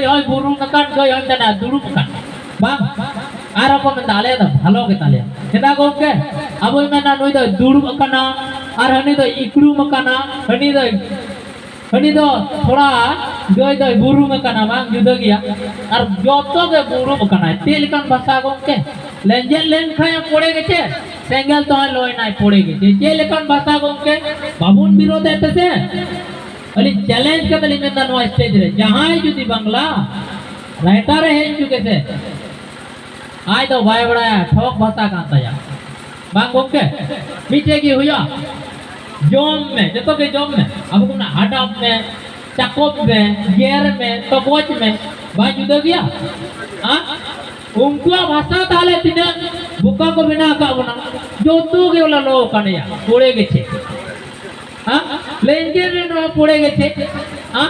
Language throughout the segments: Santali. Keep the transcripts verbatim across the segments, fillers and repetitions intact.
ᱦᱚᱸᱭ ᱵᱩᱨᱩᱢ ᱟᱠᱟᱱ, ᱜᱟᱹᱭ ᱦᱚᱸᱭ ᱢᱮᱱᱟ ᱫᱩᱲᱩᱵ ᱟᱠᱟᱱ᱾ ᱵᱟᱝ, ᱟᱨ ᱦᱚᱸᱠᱚ ᱢᱮᱱᱫᱟ ᱟᱞᱮ ᱫᱚ ᱵᱷᱟᱞᱚ ᱜᱮᱛᱟᱞᱮᱭᱟ᱾ ᱪᱮᱫᱟᱜ ᱜᱚᱢᱠᱮ? ᱟᱵᱚᱭ ᱢᱮᱱᱟ ᱱᱩᱭ ᱫᱚᱭ ᱫᱩᱲᱩᱵ ᱟᱠᱟᱱᱟ, ᱟᱨ ᱦᱟᱹᱱᱤ ᱫᱚᱭ ᱤᱠᱲᱩᱢ ᱟᱠᱟᱱᱟ, ᱦᱟᱹᱱᱤ ᱫᱚᱭ, ᱦᱟᱹᱱᱤ ᱫᱚ ᱛᱷᱚᱲᱟ ᱜᱟᱹᱭ ᱫᱚᱭ ᱵᱩᱨᱩᱢ ᱟᱠᱟᱱᱟ, ᱵᱟᱝ ᱡᱩᱫᱟᱹ ᱜᱮᱭᱟ᱾ ᱟᱨ ᱡᱚᱛᱚ ᱜᱮ ᱵᱩᱨᱩᱢ ᱟᱠᱟᱱᱟᱭ᱾ ᱪᱮᱫ ᱞᱮᱠᱟᱱ ᱵᱷᱟᱥᱟ ᱜᱚᱢᱠᱮ? ᱞᱮᱸᱡᱮᱫ ᱞᱮᱱᱠᱷᱟᱱ ᱯᱚᱲᱮ ᱜᱮᱪᱮ, ᱥᱮᱸᱜᱮᱞ ᱛᱮᱦᱚᱸᱭ ᱞᱚᱭᱱᱟᱭ ᱯᱚᱲᱮ ᱜᱮᱪᱮ᱾ ᱪᱮᱫ ᱞᱮᱠᱟᱱ ᱵᱷᱟᱥᱟ ᱜᱚᱢᱠᱮ? ᱵᱟᱵᱚᱱ ᱵᱤᱨᱳᱫᱮᱫ ᱛᱮᱥᱮ? ᱟᱹᱞᱤᱧ ᱪᱮᱞᱮᱧᱡᱽ ᱠᱟᱛᱮ ᱞᱤᱧ ᱢᱮᱱᱫᱟ ᱱᱚᱣᱟ ᱥᱴᱮᱡᱽ ᱨᱮ, ᱡᱟᱦᱟᱸᱭ ᱡᱩᱫᱤ ᱵᱟᱝᱞᱟ ᱨᱟᱭᱴᱟᱨ ᱮ ᱦᱮᱡ ᱦᱚᱪᱚ ᱠᱮᱫ ᱥᱮ, ᱟᱡ ᱫᱚ ᱵᱟᱭ ᱵᱟᱲᱟᱭᱟ, ᱴᱷᱚᱠ ᱵᱷᱟᱥᱟ ᱠᱟᱱ ᱛᱟᱭᱟ᱾ ᱵᱟᱝ ᱜᱚᱢᱠᱮ? ᱢᱤᱫᱴᱮᱡ ᱜᱮ ᱦᱩᱭᱩᱜᱼᱟ, ᱡᱚᱢ ᱢᱮ, ᱡᱚᱛᱚ ᱜᱮ ᱡᱚᱢ ᱢᱮ᱾ ᱟᱵᱚ ᱠᱚ ᱢᱮᱱᱟ ᱦᱟᱰᱟᱯ ᱢᱮ, ᱪᱟᱠᱚᱯ ᱢᱮ, ᱜᱮᱨ ᱢᱮ, ᱛᱚᱜᱚᱡ ᱢᱮ᱾ ᱵᱟᱝ ᱡᱩᱫᱟᱹ ᱜᱮᱭᱟ? ᱦᱮᱸ? ᱩᱱᱠᱩᱣᱟᱜ ᱵᱷᱟᱥᱟ ᱛᱟᱦᱞᱮ ᱛᱤᱱᱟᱹᱜ ᱵᱚᱠᱟ ᱠᱚ ᱵᱮᱱᱟᱣ ᱟᱠᱟᱫ ᱵᱚᱱᱟ᱾ ᱡᱚᱛᱚ ᱜᱮ ᱚᱞᱟ ᱞᱚ ᱠᱟᱱᱮᱭᱟ, ᱯᱚᱲᱮ ᱜᱮᱪᱮ᱾ ᱦᱮᱸ? ᱞᱮᱸᱡᱮᱫ ᱨᱮ ᱱᱚᱣᱟ ᱯᱚᱲᱮ ᱜᱮᱪᱮ᱾ ᱦᱮᱸ?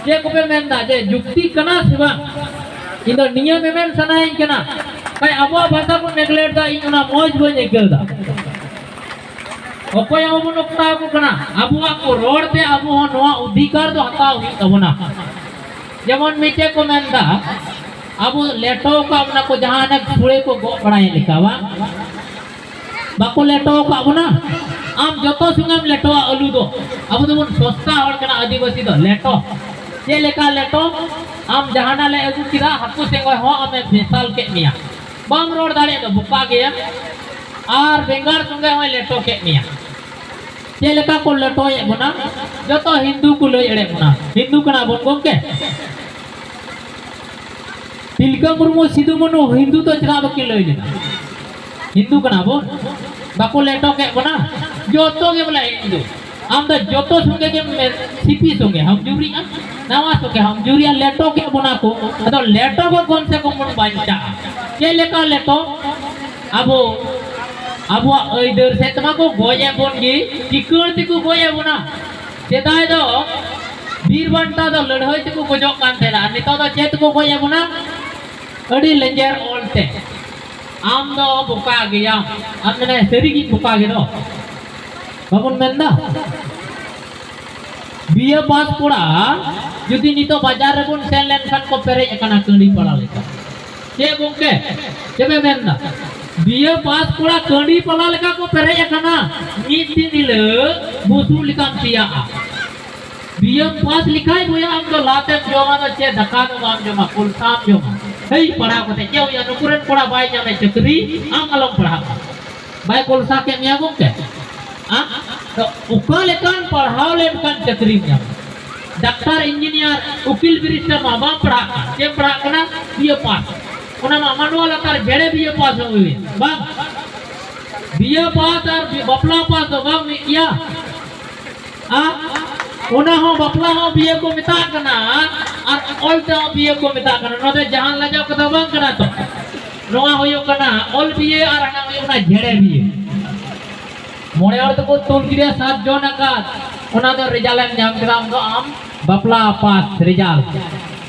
ᱪᱮᱫ ᱠᱚᱯᱮ ᱢᱮᱱᱫᱟ ᱡᱮ ᱡᱩᱠᱛᱤ ᱠᱟᱱᱟ ᱥᱮ ᱵᱟᱝ? ᱤᱧ ᱫᱚ ᱱᱤᱭᱟᱹ ᱢᱮᱢᱮᱱ ᱥᱟᱱᱟᱭᱤᱧ ᱠᱟᱱᱟ᱾ ᱠᱷᱟᱡ ᱟᱵᱚᱣᱟᱜ ᱵᱷᱟᱥᱟ ᱵᱚᱱ ᱱᱮᱜᱞᱮᱠᱴ ᱫᱟ, ᱤᱧ ᱚᱱᱟ ᱢᱚᱡᱽ ᱵᱟᱹᱧ ᱟᱹᱭᱠᱟᱹᱣ ᱫᱟ᱾ ᱚᱠᱚᱭ ᱦᱚᱸ ᱵᱟᱵᱚᱱ ᱚᱠᱛᱟᱣ ᱟᱠᱚ ᱠᱟᱱᱟ᱾ ᱟᱵᱚᱣᱟᱜ ᱠᱚ ᱨᱚᱲ ᱛᱮ ᱟᱵᱚ ᱦᱚᱸ ᱱᱚᱣᱟ ᱚᱫᱷᱤᱠᱟᱨ ᱫᱚ ᱦᱟᱛᱟᱣ ᱦᱩᱭᱩᱜ ᱛᱟᱵᱚᱱᱟ᱾ ᱡᱮᱢᱚᱱ ᱢᱤᱫᱴᱮᱡ ᱠᱚ ᱢᱮᱱᱫᱟ, ᱟᱵᱚ ᱞᱮᱴᱚ ᱟᱠᱟᱫ ᱵᱚᱱᱟ ᱠᱚ, ᱡᱟᱦᱟᱸ ᱚᱱᱮ ᱥᱩᱲᱮ ᱠᱚ ᱜᱚᱜ ᱵᱟᱲᱟᱭᱮᱫ ᱞᱮᱠᱟ, ᱵᱟᱝ? ᱵᱟᱠᱚ ᱞᱮᱴᱚ ᱟᱠᱟᱫ ᱵᱚᱱᱟ᱾ ᱟᱢ ᱡᱚᱛᱚ ᱥᱚᱸᱜᱮᱢ ᱞᱮᱴᱚᱣᱟ ᱟᱹᱞᱩ ᱫᱚ᱾ ᱟᱵᱚ ᱫᱚᱵᱚᱱ ᱥᱚᱥᱛᱟ ᱦᱚᱲ ᱠᱟᱱᱟ ᱟᱹᱫᱤᱵᱟᱹᱥᱤ ᱫᱚ᱾ ᱞᱮᱴᱚ ᱪᱮᱫ ᱞᱮᱠᱟ ᱞᱮᱴᱚ? ᱟᱢ ᱡᱟᱦᱟᱱᱟᱜ ᱞᱮ ᱟᱹᱜᱩ ᱠᱮᱫᱟ, ᱦᱟᱹᱠᱩ ᱥᱮᱸᱜᱚᱭ ᱦᱚᱸ ᱟᱢᱮ ᱢᱮᱥᱟᱞ ᱠᱮᱫ ᱢᱮᱭᱟ, ᱵᱟᱢ ᱨᱚᱲ ᱫᱟᱲᱮᱭᱟᱜ ᱫᱚ, ᱵᱚᱠᱟ ᱜᱮᱭᱟ᱾ ᱟᱨ ᱵᱮᱸᱜᱟᱲ ᱥᱚᱸᱜᱮ ᱦᱚᱸᱭ ᱞᱮᱴᱚ ᱠᱮᱫ ᱢᱮᱭᱟ᱾ ᱪᱮᱫ ᱞᱮᱠᱟ ᱠᱚ ᱞᱮᱴᱚᱭᱮᱫ ᱵᱚᱱᱟ? ᱡᱚᱛᱚ ᱦᱤᱱᱫᱩ ᱠᱚ ᱞᱟᱹᱭ ᱮᱲᱮ ᱵᱚᱱᱟ᱾ ᱦᱤᱱᱫᱩ ᱠᱟᱱᱟ ᱵᱚᱱ ᱜᱚᱢᱠᱮ? ᱛᱤᱞᱠᱟᱹ ᱢᱩᱨᱢᱩ, ᱥᱤᱫᱩ ᱢᱩᱨᱢᱩ ᱦᱤᱱᱫᱩ ᱫᱚ ᱪᱮᱫᱟᱜ ᱵᱟᱹᱠᱤᱱ ᱞᱟᱹᱭ ᱞᱮᱫᱟ? ᱦᱤᱱᱫᱩ ᱠᱟᱱᱟ ᱵᱚᱱ, ᱵᱟᱠᱚ ᱞᱮᱴᱚ ᱠᱮᱫ ᱵᱚᱱᱟ᱾ ᱡᱚᱛᱚ ᱜᱮ ᱵᱚᱞᱮ ᱦᱤᱱᱫᱩ᱾ ᱟᱢ ᱫᱚ ᱡᱚᱛᱚ ᱥᱚᱸᱜᱮ ᱜᱮᱢ ᱢᱮ-, ᱥᱤᱯᱤ ᱥᱚᱸᱜᱮ ᱦᱟᱢ ᱡᱩᱨᱤᱜᱼᱟ, ᱱᱟᱣᱟ ᱥᱚᱸᱜᱮ ᱦᱟᱢ ᱡᱩᱨᱤᱜᱼᱟ, ᱞᱮᱴᱚ ᱠᱮᱫ ᱵᱚᱱᱟ ᱠᱚ᱾ ᱟᱫᱚ ᱞᱮᱴᱚ ᱠᱚ ᱠᱚᱢ ᱥᱮ ᱠᱚᱢ ᱵᱚᱱ ᱵᱟᱧᱪᱟᱜᱼᱟ᱾ ᱪᱮᱫ ᱞᱮᱠᱟ ᱞᱮᱴᱚ? ᱟᱵᱚ, ᱟᱵᱚᱣᱟᱜ ᱟᱹᱭᱫᱟᱹᱨ ᱥᱮᱫ ᱛᱮᱢᱟ ᱠᱚ ᱜᱚᱡ ᱮᱫ ᱵᱚᱱ ᱜᱮ, ᱪᱤᱠᱟᱹᱲ ᱛᱮᱠᱚ ᱜᱚᱡ ᱮᱫ ᱵᱚᱱᱟ᱾ ᱥᱮᱫᱟᱭ ᱫᱚ ᱵᱤᱨ ᱵᱟᱱᱴᱟ ᱫᱚ ᱞᱟᱹᱲᱦᱟᱹᱭ ᱛᱮᱠᱚ ᱜᱚᱡᱚᱜ ᱠᱟᱱ ᱛᱟᱦᱮᱱᱟ, ᱟᱨ ᱱᱤᱛᱚᱜ ᱫᱚ ᱪᱮᱫ ᱛᱮᱠᱚ ᱜᱚᱡ ᱮᱫ ᱵᱚᱱᱟ? ᱟᱹᱰᱤ ᱞᱮᱸᱡᱮᱨ ᱚᱞ ᱛᱮ᱾ ᱟᱢ ᱫᱚ ᱵᱚᱠᱟ ᱜᱮᱭᱟᱢ, ᱟᱢ ᱢᱮᱱᱟ ᱥᱟᱹᱨᱤ ᱜᱮ ᱵᱚᱠᱟ ᱜᱮ ᱫᱚ᱾ ᱵᱟᱵᱚᱱ ᱢᱮᱱ ᱫᱟ? ᱵᱤᱭᱮ ᱯᱟᱥ ᱠᱚᱲᱟ ᱡᱩᱫᱤ ᱱᱤᱛᱚᱜ ᱵᱟᱡᱟᱨ ᱨᱮᱵᱚᱱ ᱥᱮᱱ ᱞᱮᱱᱠᱷᱟᱱ ᱠᱚ ᱯᱮᱨᱮᱡ ᱟᱠᱟᱱᱟ ᱠᱟᱺᱰᱤ ᱯᱟᱲᱟ ᱞᱮᱠᱟ᱾ ᱪᱮᱫ ᱜᱚᱝᱠᱮ? ᱪᱮᱫ ᱯᱮ ᱢᱮᱱᱫᱟ? ᱵᱤᱭᱮ ᱯᱟᱥ ᱠᱚᱲᱟ ᱠᱟᱺᱰᱤ ᱯᱟᱞᱟ ᱞᱮᱠᱟ ᱠᱚ ᱯᱮᱨᱮᱡ ᱟᱠᱟᱱᱟ᱾ ᱢᱤᱫ ᱫᱤᱱ ᱦᱤᱞᱳᱜ ᱵᱩᱥᱩᱵ ᱞᱮᱠᱟᱢ ᱥᱮᱭᱟᱜᱼᱟ᱾ ᱵᱤᱭᱮ ᱯᱟᱥ ᱞᱮᱠᱷᱟᱡ ᱵᱚᱭᱦᱟ ᱟᱢ ᱫᱚ ᱞᱟᱛᱮᱢ ᱡᱚᱢᱟ, ᱫᱚ ᱪᱮᱫ ᱫᱟᱠᱟ ᱫᱚ ᱵᱟᱢ ᱡᱚᱢᱟ, ᱠᱚᱞᱥᱟᱢ ᱡᱚᱢᱟ᱾ ᱦᱮᱭ, ᱯᱟᱲᱦᱟᱣ ᱠᱟᱛᱮ ᱪᱮᱫ ᱦᱩᱭᱩᱜᱼᱟ? ᱱᱩᱠᱩ ᱨᱮᱱ ᱠᱚᱲᱟ ᱵᱟᱭ ᱧᱟᱢᱮ ᱪᱟᱹᱠᱨᱤ, ᱟᱢ ᱟᱞᱚᱢ ᱯᱟᱲᱦᱟᱜᱼᱟ᱾ ᱵᱟᱭ ᱠᱚᱞᱥᱟ ᱠᱮᱫ ᱢᱮᱭᱟ ᱜᱚᱢᱠᱮ? ᱟ? ᱛᱚ ᱚᱠᱟ ᱞᱮᱠᱟᱱ ᱯᱟᱲᱦᱟᱣ ᱞᱮᱱᱠᱷᱟᱱ ᱪᱟᱹᱠᱨᱤᱢ ᱧᱟᱢᱟ? ᱰᱟᱠᱛᱟᱨ, ᱤᱧᱡᱤᱱᱤᱭᱟᱨ, ᱩᱠᱤᱞ, ᱵᱮᱨᱤᱥᱴᱟᱨ ᱢᱟ ᱵᱟᱢ ᱯᱟᱲᱦᱟᱜ ᱠᱟᱱ᱾ ᱪᱮᱫ ᱮᱢ ᱯᱟᱲᱦᱟᱜ ᱠᱟᱱᱟ? ᱵᱤᱭᱮ ᱯᱟᱥ᱾ ᱚᱱᱟ ᱢᱟ ᱢᱟᱱᱣᱟ ᱞᱟᱛᱟᱨ ᱡᱮᱲᱮ ᱵᱤᱭᱮ ᱯᱟᱥ ᱦᱚᱸ ᱦᱩᱭ ᱵᱟᱝ? ᱵᱤᱭᱮ ᱯᱟᱥ ᱟᱨ ᱵᱤ-, ᱵᱟᱯᱞᱟ ᱯᱟᱥ ᱫᱚ ᱵᱟᱝ ᱢᱤᱫ ᱜᱮᱭᱟ? ᱟ? ᱚᱱᱟ ᱦᱚᱸ ᱵᱟᱯᱞᱟ ᱦᱚᱸ ᱵᱤᱭᱮ ᱠᱚ ᱢᱮᱛᱟᱜ ᱠᱟᱱᱟ ᱟᱨ ᱚᱞ ᱛᱮᱦᱚᱸ ᱵᱤᱭᱮ ᱠᱚ ᱢᱮᱛᱟᱜ ᱠᱟᱱᱟ᱾ ᱱᱚᱣᱟ ᱫᱚ ᱡᱟᱦᱟᱱ ᱞᱟᱡᱟᱣ ᱠᱟᱛᱷᱟ ᱵᱟᱝ ᱠᱟᱱᱟ ᱛᱚ᱾ ᱱᱚᱣᱟ ᱦᱩᱭᱩᱜ ᱠᱟᱱᱟ ᱚᱞ ᱵᱤᱭᱮ ᱟᱨ ᱦᱟᱱᱟ ᱦᱩᱭᱩᱜ ᱠᱟᱱᱟ ᱡᱮᱲᱮ ᱵᱤᱭᱮ᱾ ᱢᱚᱬᱮ ᱦᱚᱲ ᱛᱮᱠᱚ ᱛᱩᱞ ᱠᱮᱫᱮᱭᱟ, ᱥᱟᱛ ᱡᱚᱱ ᱟᱠᱟᱫ, ᱚᱱᱟ ᱫᱚ ᱨᱮᱡᱟᱞᱴ ᱮᱢ ᱧᱟᱢ ᱠᱮᱫᱟ, ᱩᱱ ᱫᱚ ᱟᱢ ᱵᱟᱯᱞᱟ ᱯᱟᱥ ᱨᱮᱡᱟᱞᱴ᱾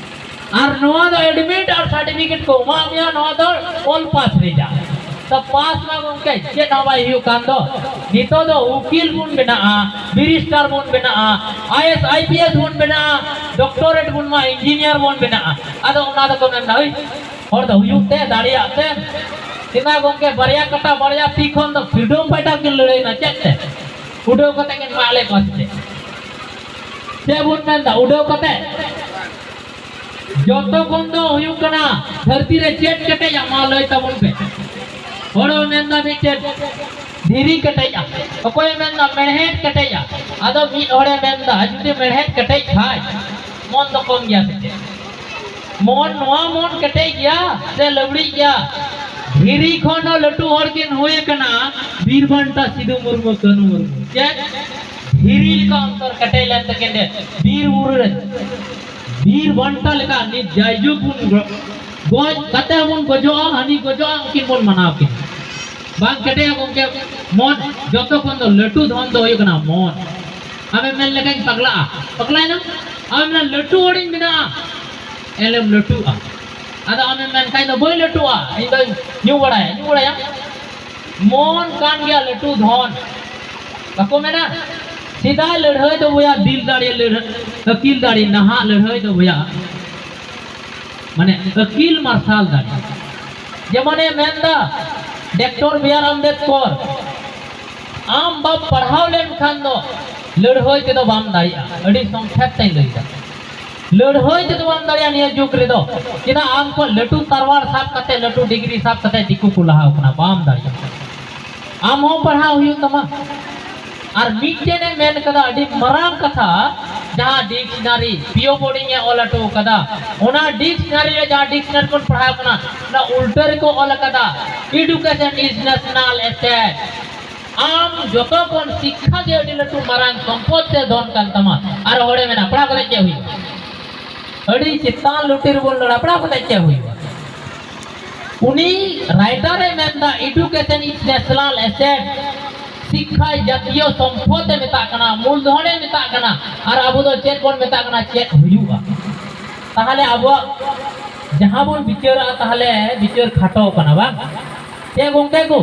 ᱟᱨ ᱱᱚᱣᱟ ᱫᱚ ᱮᱰᱢᱤᱴ ᱟᱨ ᱥᱟᱨᱴᱤᱯᱷᱤᱠᱮᱴ ᱠᱚ ᱮᱢᱟᱜ ᱢᱮᱭᱟ, ᱱᱚᱣᱟ ᱫᱚ ᱚᱞ ᱯᱟᱥ ᱨᱮᱡᱟᱞᱴ᱾ ᱛᱚ ᱯᱟᱥ ᱢᱟ ᱜᱚᱢᱠᱮ ᱪᱮᱫ ᱦᱚᱸ ᱵᱟᱭ ᱦᱩᱭᱩᱜ ᱠᱟᱱ ᱫᱚ᱾ ᱱᱤᱛᱚᱜ ᱫᱚ ᱩᱠᱤᱞ ᱵᱚᱱ ᱵᱮᱱᱟᱜᱼᱟ, ᱵᱮᱨᱤᱥᱴᱟᱨ ᱵᱚᱱ ᱵᱮᱱᱟᱜᱼᱟ, ᱟᱭᱮᱥ ᱟᱭᱯᱤᱮᱥ ᱵᱚᱱ ᱵᱮᱱᱟᱜᱼᱟ, ᱰᱚᱠᱴᱚᱨᱮᱴ ᱵᱚᱱ ᱢᱟ ᱤᱧᱡᱤᱱᱤᱭᱟᱨ ᱵᱚᱱ ᱵᱮᱱᱟᱜᱼᱟ᱾ ᱟᱫᱚ ᱚᱱᱟ ᱫᱚᱠᱚ ᱢᱮᱱᱫᱟ, ᱳᱭ ᱦᱚᱲ ᱫᱚ ᱦᱩᱭᱩᱜ ᱛᱮ, ᱫᱟᱲᱮᱭᱟᱜ ᱛᱮ᱾ ᱪᱮᱫᱟᱜ ᱜᱚᱢᱠᱮ, ᱵᱟᱨᱭᱟ ᱠᱟᱴᱟ ᱵᱟᱨᱭᱟ ᱛᱤ ᱠᱷᱚᱱ ᱫᱚ freedom fighter ᱠᱤᱱ ᱞᱟᱹᱲᱦᱟᱹᱭᱱᱟ᱾ ᱪᱮᱫ ᱛᱮ? ᱩᱰᱟᱹᱣ ᱠᱟᱛᱮ ᱠᱤᱱ ᱢᱟᱜ ᱞᱮᱫ ᱠᱚᱣᱟ ᱥᱮ ᱪᱮᱫ? ᱪᱮᱫ ᱵᱚᱱ ᱢᱮᱱᱫᱟ? ᱩᱰᱟᱹᱣ ᱠᱟᱛᱮ᱾ ᱡᱚᱛᱚ ᱠᱷᱚᱱ ᱫᱚ ᱦᱩᱭᱩᱜ ᱠᱟᱱᱟ, ᱫᱷᱟᱹᱨᱛᱤ ᱨᱮ ᱪᱮᱫ ᱠᱮᱴᱮᱡᱟ? ᱢᱟ ᱞᱟᱹᱭ ᱛᱟᱵᱚᱱ ᱯᱮ᱾ ᱦᱚᱲᱮ ᱢᱮᱱᱫᱟ ᱢᱤᱫᱴᱮᱱ ᱫᱷᱤᱨᱤ ᱠᱮᱴᱮᱡᱼᱟ, ᱚᱠᱚᱭᱮ ᱢᱮᱱᱫᱟ ᱢᱮᱲᱦᱮᱫ ᱠᱮᱴᱮᱡᱼᱟ᱾ ᱟᱫᱚ ᱢᱤᱫ ᱦᱚᱲᱮ ᱢᱮᱱᱫᱟ ᱡᱩᱫᱤ ᱢᱮᱲᱦᱮᱫ ᱠᱮᱴᱮᱡ ᱠᱷᱟᱡ ᱢᱚᱱ ᱫᱚ ᱠᱚᱢ ᱜᱮᱭᱟ ᱥᱮ ᱪᱮᱫ? ᱢᱚᱱ, ᱱᱚᱣᱟ ᱢᱚᱱ ᱠᱮᱴᱮᱡ ᱜᱮᱭᱟ ᱥᱮ ᱞᱟᱹᱵᱲᱤᱡ ᱜᱮᱭᱟ? ᱫᱷᱤᱨᱤ ᱠᱷᱚᱱ ᱦᱚᱸ ᱞᱟᱹᱴᱩ ᱦᱚᱲ ᱠᱤᱱ ᱦᱩᱭ ᱟᱠᱟᱱᱟ ᱵᱤᱨ ᱵᱟᱱᱴᱟ ᱥᱤᱫᱩ ᱢᱩᱨᱢᱩ, ᱠᱟᱹᱱᱩ ᱢᱩᱨᱢᱩ᱾ ᱪᱮᱫ? ᱫᱷᱤᱨᱤ ᱞᱮᱠᱟ ᱚᱱᱛᱚᱨ ᱠᱮᱴᱮᱡ ᱞᱮᱱ ᱛᱟᱹᱠᱤᱱ ᱛᱮ ᱵᱤᱨ ᱵᱩᱨᱩ ᱨᱮ ᱵᱤᱨ ᱵᱟᱱᱴᱟ ᱞᱮᱠᱟ ᱱᱤᱛ ᱡᱟᱭᱡᱩᱜᱽ ᱵᱚᱱ ᱜᱚ-, ᱜᱚᱡ ᱠᱟᱛᱮ ᱦᱚᱸ ᱵᱚᱱ ᱜᱚᱡᱚᱜᱼᱟ, ᱦᱟᱹᱱᱤ ᱜᱚᱡᱚᱜᱼᱟ, ᱩᱱᱠᱤᱱ ᱵᱚᱱ ᱢᱟᱱᱟᱣ ᱠᱤᱱᱟ᱾ ᱵᱟᱝ ᱠᱮᱴᱮᱡᱟ ᱜᱚᱢᱠᱮ ᱢᱚᱱ? ᱡᱚᱛᱚ ᱠᱷᱚᱱ ᱫᱚ ᱞᱟᱹᱴᱩ ᱫᱷᱚᱱ ᱫᱚ ᱦᱩᱭᱩᱜ ᱠᱟᱱᱟ ᱢᱚᱱ᱾ ᱟᱢᱮᱢ ᱢᱮᱱ ᱞᱮᱠᱷᱟᱱ ᱯᱟᱜᱽᱞᱟᱜᱼᱟ, ᱯᱟᱜᱽᱞᱟᱭᱮᱱᱟᱢ᱾ ᱟᱢᱮᱢ ᱢᱮᱱᱟ ᱞᱟᱹᱴᱩ ᱦᱚᱲᱤᱧ ᱵᱮᱱᱟᱜᱼᱟ, ᱮᱱᱦᱤᱞᱳᱜ ᱞᱟᱹᱴᱩᱜᱼᱟ᱾ ᱟᱫᱚ ᱟᱢᱮᱢ ᱢᱮᱱ ᱠᱷᱟᱱ ᱫᱚ ᱵᱟᱹᱧ ᱞᱟᱹᱴᱩᱜᱼᱟ, ᱤᱧ ᱫᱚᱧ ᱧᱩ ᱵᱟᱲᱟᱭᱟ, ᱧᱩ ᱵᱟᱲᱟᱭᱟ᱾ ᱢᱚᱱ ᱠᱟᱱ ᱜᱮᱭᱟ ᱞᱟᱹᱴᱩ ᱫᱷᱚᱱ᱾ ᱵᱟᱠᱚ ᱢᱮᱱᱟ ᱥᱮᱫᱟᱭ ᱞᱟᱹᱲᱦᱟᱹᱭ ᱫᱚ ᱵᱚᱭᱦᱟ ᱫᱤᱞ ᱫᱟᱲᱮ, ᱞᱟᱹᱲᱦᱟᱹᱭ, ᱟᱹᱠᱤᱞ ᱫᱟᱲᱮ᱾ ᱱᱟᱦᱟᱜ ᱞᱟᱹᱲᱦᱟᱹᱭ ᱫᱚ ᱵᱚᱭᱦᱟ ᱢᱟᱱᱮ ᱟᱹᱠᱤᱞ ᱢᱟᱨᱥᱟᱞ ᱫᱟᱲᱮ᱾ ᱡᱮᱢᱚᱱᱮ ᱢᱮᱱᱫᱟ, ᱰᱟᱠᱛᱚᱨ ᱵᱤ ᱟᱨ ᱟᱢᱵᱮᱫᱠᱚᱨ, ᱟᱢ ᱵᱟᱢ ᱯᱟᱲᱦᱟᱣ ᱞᱮᱱᱠᱷᱟᱱ ᱫᱚ ᱞᱟᱹᱲᱦᱟᱹᱭ ᱛᱮᱫᱚ ᱵᱟᱢ ᱫᱟᱲᱮᱭᱟᱜᱼᱟ᱾ ᱟᱹᱰᱤ ᱥᱚᱝᱠᱷᱮᱯ ᱛᱮᱧ ᱞᱟᱹᱭᱫᱟ, ᱞᱟᱹᱲᱦᱟᱹᱭ ᱛᱮᱫᱚ ᱵᱟᱢ ᱫᱟᱲᱮᱭᱟᱜᱼᱟ ᱱᱤᱭᱟᱹ ᱡᱩᱜᱽ ᱨᱮᱫᱚ᱾ ᱪᱮᱫᱟᱜ? ᱟᱢ ᱠᱚ ᱞᱟᱹᱴᱩ ᱛᱟᱨᱣᱟᱲ ᱥᱟᱵ ᱠᱟᱛᱮ, ᱞᱟᱹᱴᱩ ᱰᱤᱜᱽᱨᱤ ᱥᱟᱵ ᱠᱟᱛᱮ ᱫᱤᱠᱩ ᱠᱚ ᱞᱟᱦᱟᱣ ᱠᱟᱱᱟ, ᱵᱟᱢ ᱫᱟᱲᱮᱭᱟᱜᱼᱟ᱾ ᱟᱢ ᱦᱚᱸ ᱯᱟᱲᱦᱟᱣ ᱦᱩᱭᱩᱜ ᱛᱟᱢᱟ᱾ ᱟᱨ ᱢᱤᱫᱴᱮᱱ ᱮ ᱢᱮᱱ ᱠᱟᱫᱟ ᱟᱹᱰᱤ ᱢᱟᱨᱟᱝ ᱠᱟᱛᱷᱟ, ᱡᱟᱦᱟᱸ ᱰᱤᱠᱥᱱᱟᱨᱤ ᱯᱤᱭᱳ ᱵᱳᱨᱰᱤᱝ ᱮ ᱚᱞ ᱦᱚᱴᱚ ᱠᱟᱫᱟ, ᱚᱱᱟ ᱰᱤᱠᱥᱱᱟᱨᱤ ᱨᱮ ᱡᱟᱦᱟᱸ ᱰᱤᱠᱥᱱᱟᱨᱤ ᱵᱚᱱ ᱯᱟᱲᱦᱟᱣ ᱠᱟᱱᱟ, ᱚᱱᱟ ᱩᱞᱴᱟᱹ ᱨᱮᱠᱚ ᱚᱞ ᱠᱟᱫᱟ, "Education is national asset." ᱟᱢ ᱡᱚᱛᱚ ᱠᱷᱚᱱ ᱥᱤᱠᱠᱷᱟ ᱜᱮ ᱟᱹᱰᱤ ᱞᱟᱹᱴᱩ ᱢᱟᱨᱟᱝ ᱥᱚᱢᱯᱚᱫ ᱥᱮ ᱫᱷᱚᱱ ᱠᱟᱱ ᱛᱟᱢᱟ᱾ ᱟᱨ ᱦᱚᱲᱮ ᱢᱮᱱᱟ, "ᱯᱟᱲᱦᱟᱣ ᱠᱟᱛᱮ ᱪᱮᱫ ᱦᱩᱭᱩᱜᱼᱟ?" ᱟᱹᱰᱤ ᱪᱮᱛᱟᱱ ᱞᱩᱴᱤ ᱨᱮᱵᱚᱱ ᱞᱟᱲᱟ, ᱯᱟᱲᱦᱟᱣ ᱠᱟᱛᱮ ᱪᱮᱫ ᱦᱩᱭᱩᱜᱼᱟ? ᱩᱱᱤ ᱨᱟᱭᱴᱟᱨ ᱮ ᱢᱮᱱᱫᱟ, "Education is national asset", ᱥᱤᱠᱠᱷᱟ ᱡᱟᱛᱤᱭᱚ ᱥᱚᱢᱯᱚᱫ ᱮ ᱢᱮᱛᱟᱜ ᱠᱟᱱᱟ, ᱢᱩᱞᱫᱷᱚᱱ ᱮ ᱢᱮᱛᱟᱜ ᱠᱟᱱᱟ᱾ ᱟᱨ ᱟᱵᱚ ᱫᱚ ᱪᱮᱫ ᱵᱚᱱ ᱢᱮᱛᱟᱜ ᱠᱟᱱᱟ? ᱪᱮᱫ ᱦᱩᱭᱩᱜᱼᱟ? ᱛᱟᱦᱚᱞᱮ ᱟᱵᱚᱣᱟᱜ ᱡᱟᱦᱟᱸ ᱵᱚᱱ ᱵᱤᱪᱟᱹᱨᱟ, ᱛᱟᱦᱚᱞᱮ ᱵᱤᱪᱟᱹᱨ ᱠᱷᱟᱴᱚ ᱠᱟᱱᱟ, ᱵᱟᱝ? ᱪᱮᱫ ᱜᱚᱝᱠᱮ ᱠᱚ?